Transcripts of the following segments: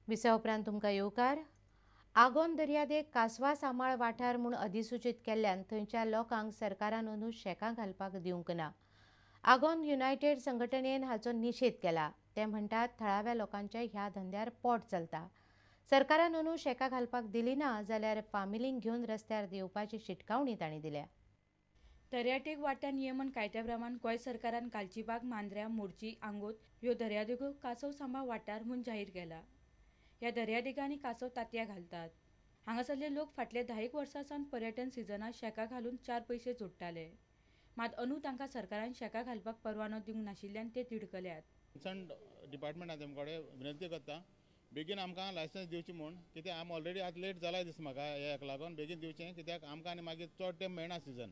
विसवा उपरांत तुमकां येवकार. आगोंद दर्यादेग कासवा सांबाळ वाठार म्हूण अधिसूचीत केल्ल्यान थंयच्या लोकांक सरकारान अंदू शेकां घालपाक दिवंक ना. आगोंद युनायटेड संघटनेन हाचो निशेध केला. ते म्हणटात थळाव्या लोकांच्या ह्या धंद्यार पोट चलता. सरकारान अंदू शेकां घालपाक दिली ना जाल्यार फामिलींक घेवन रस्त्यार देंवपाची शिटकावणी तांणी दिल्या. दर्यादेग वाठार नियमन कायद्या प्रमाण गोंय सरकारान गालजीबाग, मांद्र्या, मोरजी, आंगोद ह्यो दर्यादेगो कासव सांबाळ वाठार म्हूण जाहीर केला. ह्या दर्यादेगांनी कासव तांतयां घालतात. हांगासरले लोक फाटल्या 10 वर्सां सावन पर्यटन सिजनात शेकां घालून 4 पयशे जोडटाले. मात अंदू तांकां सरकारान शेकां घालपाक परवानो दिवंक नाशिल्ल्यान ते तिडकल्यात. कन्सर्न डिपार्टमेंटा तेम कडेन विनंती करता बेगीन आमकां लायसन्स दिवची म्हूण, कित्याक आमी ऑलरेडी आतां लेट जाला दिसता म्हाका हेका लागून. बेगीन दिवचें कित्याक आमकां आनी मागीर चड तेंप मेळना सिजन,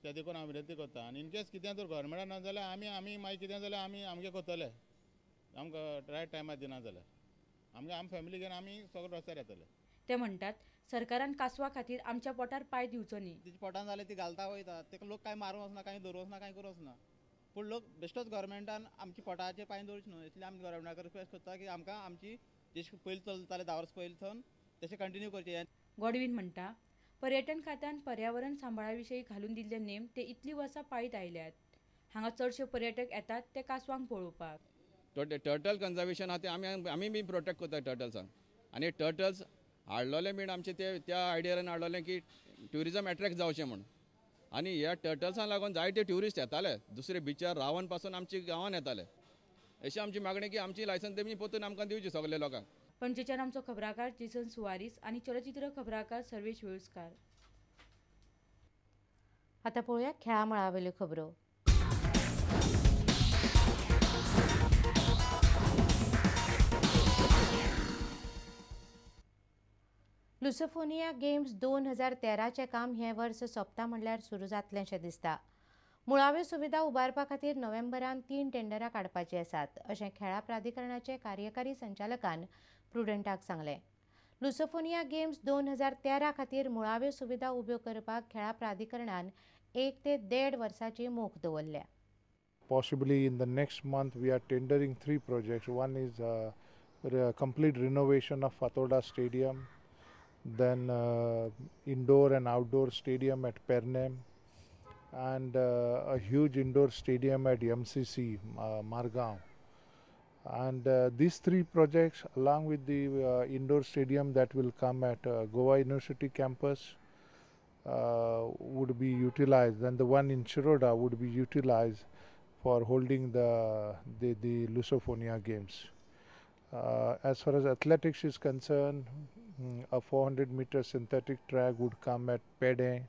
त्या देखून हांव विनंती करता. आनी इनकेस कितें जर गव्हर्मेंटान ना जाल्यार आमी आमी मागीर कितें जाल्यार आमी आमगें करतले, आमकां रायट टायमार दिना जाल्यार आमगे आम फॅमिली घेवन आमी सगळे रस्त्यार येतले. ते म्हणटात सरकारान कासवा खातीर आमच्या पोटार पांय दिवचो न्ही. तेच्या पोटान जाल्यार ती घालता वयता, तेका लोक कांय मारूंक वचना, कांय धरूंक वचना, कांय करूंक वचना, पूण लोक बेश्टोच गव्हर्मेंटान आमच्या पोटाचेर पांय दवरचे न्हू. इतलें आमी गव्हर्मेंटाक रिक्वेस्ट करता की आमकां आमची जशें पयलीं चलताले 10 वर्सां पयलीं सावन तशें कंटिन्यू करचें. गॉडवीन म्हणटा पर्यटन खात्यान पर्यावरण सांबाळा विशीं घालून दिल्ले नेम ते इतलीं वर्सां पाळीत आयल्यात. हांगा चडशे पर्यटक येतात ते कासवांक पळोवपाक. टर्टल कन्जर्वेशन आहा ते आमी आमी बी प्रोटेक्ट करता टर्टल्सांक. आनी टर्टल्स हाडलोले बीन आमचे ते त्या आयडियान हाडलोले की ट्युरिजम एट्रेक्ट जावचें म्हूण. आनी ह्या टर्टल्सांक लागून जायते ट्युरिस्ट येताले दुसरे बिचार रावन पासून आमच्या गांवान येताले. अशी आमची मागणी की आमची लायसन्स तेमी परतून आमकां दिवची सगळे लोकांक. पणजेच्यान आमचो खबराकार जेसन सुवारीस आनी चलचित्र खबराकार सर्वेश वेळुस्कार. आतां पळोवया खेळा मळावेल्यो खबरो. लुसोफोनिया गेम्स 2013चें काम हें वर्स सोंपता म्हणल्यार सुरू जातलेंशें दिसता. मुळाव्यो सुविधा उबारपा खातीर नोव्हेंबरान 3 टेंडरां काडपाचीं आसात अशें खेळां प्राधिकरणाचे कार्यकारी संचालकान प्रुडंटाक सांगलें. लुसोफोनिया गेम्स 2013 खातीर मुळाव्यो सुविधा उब्यो करपाक खेळां प्राधिकरणान 1 ते 1.5 वर्साची मोख दवरल्या. Possibly in the next month we are tendering 3 projects. One is complete renovation of Fatorda Stadium, then indoor and outdoor stadium at Pernem, and a huge indoor stadium at MCC Margao. And these 3 projects, along with the indoor stadium that will come at Goa University campus, would be utilized, and the one in Shiroda would be utilized for holding the Lusophonia Games. As far as athletics is concerned, a 400-meter synthetic track would come at Pede,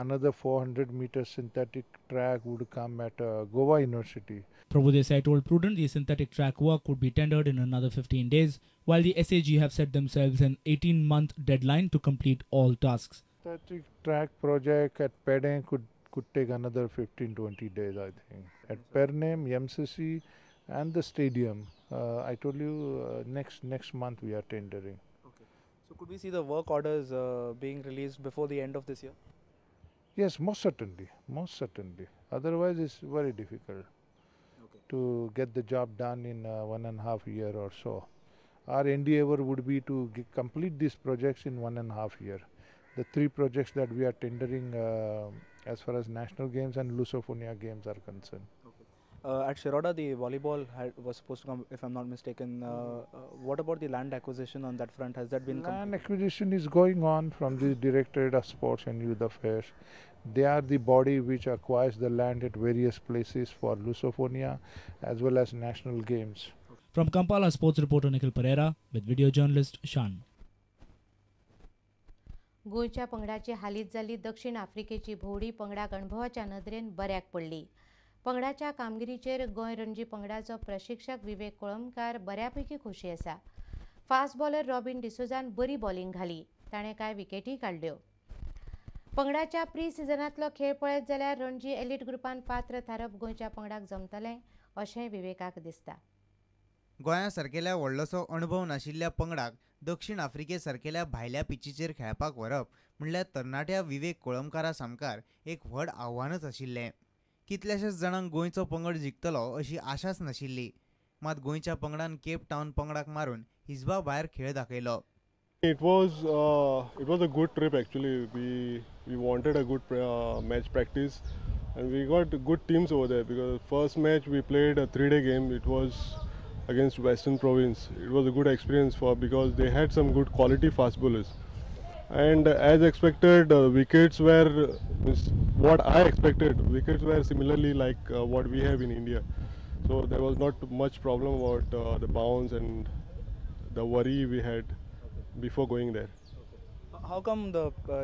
another 400-meter synthetic track would come at Goa University. Prabhudesai told Prudent the synthetic track work would be tendered in another 15 days, while the SAG have set themselves an 18-month deadline to complete all tasks. Synthetic track project at Pede could take another 15-20 days, I think. At Pernem, MCC and the stadium, I told you next month we are tendering. Okay. So could we see the work orders being released before the end of this year? Yes, most certainly, most certainly. Otherwise, it's very difficult to get the job done in 1.5 year or so. Our endeavor would be to complete these projects in 1.5 year. The 3 projects that we are tendering as far as National Games and Lusophonia Games are concerned. Okay. At Shiroda, the volleyball was supposed to come, if I'm not mistaken. What about the land acquisition on that front? Has that been completed? Land acquisition is going on from the Directorate of Sports and Youth Affairs. They are the body which acquires the land at various places for Lusophonia as well as National Games. From Kampala, sports reporter Nikhil Pereira with video journalist Shan. गोंयच्या पंगडाची हालींच जाल्ली दक्षिण आफ्रिकेची भोंवडी पंगडाक अणभवाच्या नदरेन बऱ्याक पडली. पंगडाच्या कामगिरीचेर गोंय रणजी पंगडाचो प्रशिक्षक विवेक कोळंबकार बऱ्यापैकी खोशी आसा. फास्ट बॉलर रॉबिन डिसोजान बरी बॉलिंग घाली, ताणें कांय विकेटी काडल्यो. पंगडाच्या प्री सिजनांतलो खेळ पळयत जाल्यार रणजी एलिट ग्रुपान पात्र थारप गोंयच्या पंगडाक जमतलें अशें विवेकाक दिसता. गोंया सारकेल्या व्हडलोसो अणभव नाशिल्ल्या पंगडाक दक्षिण आफ्रिके सारकेल्या भायल्या पिचीचेर खेळपाक व्हरप म्हणल्यार तरणाट्या विवेक कोळंबकारा सामकार एक व्हड आव्हानच आशिल्लें. कितल्याशाच जाणांक गोंयचो पंगड जिखतलो अशी आशाच नाशिल्ली. मात गोंयच्या पंगडान केप टावन पंगडाक मारून हिजबा भायर खेळ दाखयलो. It was a good trip actually. We wanted a good match practice, and we got good teams over there because first match we played a 3-day game. It was against Western Province. It was a good experience for because they had some good quality fast bowlers, and as expected, wickets were what I expected. Wickets were similarly like what we have in India, so there was not much problem about the bounce and the worry we had before going there. How come the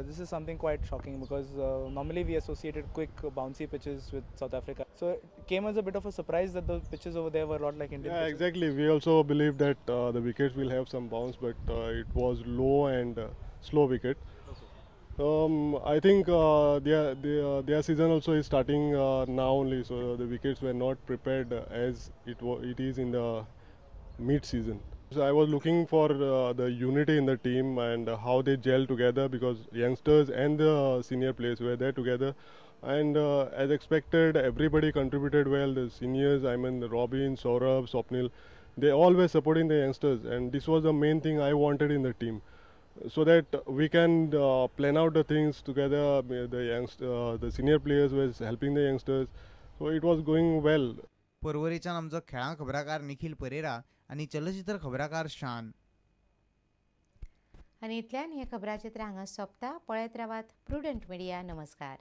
this is something quite shocking because normally we associated quick bouncy pitches with South Africa. So it came as a bit of a surprise that the pitches over there were a lot like Indian pitches. Exactly. We also believe that the wickets will have some bounce, but it was low and slow wicket. Okay. I think their season also is starting now only, so the wickets were not prepared as it is in the mid-season. So I was looking for the unity in the team and how they gel together because youngsters and the senior players were there together, and as expected, everybody contributed well. The seniors, I mean Robin, Saurabh, Swapnil, they all were supporting the youngsters, and this was the main thing I wanted in the team, so that we can plan out the things together. The senior players were helping the youngsters, so it was going well. पर्वरेच्यान आमचो खेळां खबराकार निखिल परेरा आनी चलचित्र खबराकार शान. आनी इतल्यान हें खबराचित्र हांगा सोंपता. पळयत रावात प्रुडंट मिडिया. नमस्कार.